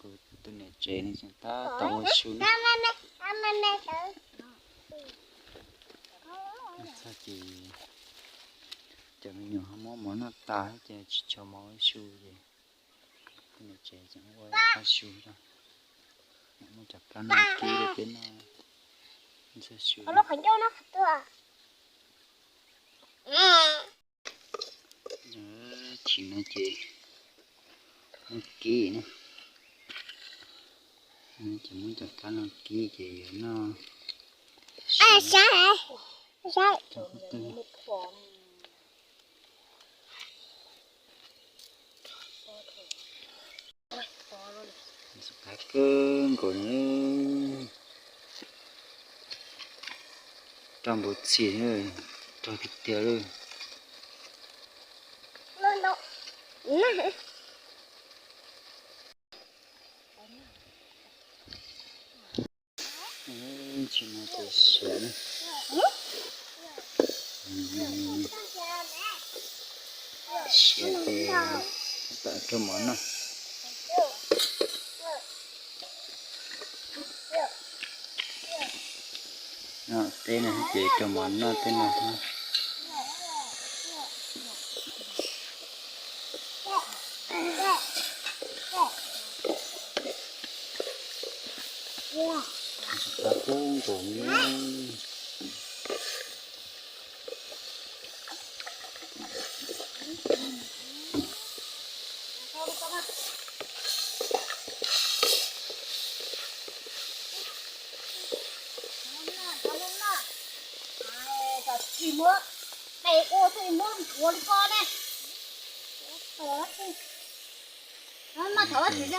Kuv tus niam tsev ne, Tab tom ua su na. Txog ces cov me nyuam ho muab mov noj tas ces tsis tshua mov ua su ces niam tsev tseem ua qab su, muab cov kab noj kib rau peb noj ntxuag su. Chim no ces noj kib na, ces muab cov kab noj kib ces yuav noj. Qab kawg nkaus na, rog npus txhis, rog tiag tiag li. Tsis no ces siav, siav ces rau mov noj. Teb no ces rau mov noj tej no. Tsis muab, ua muab nchuav li ko ne. Mas thov tsis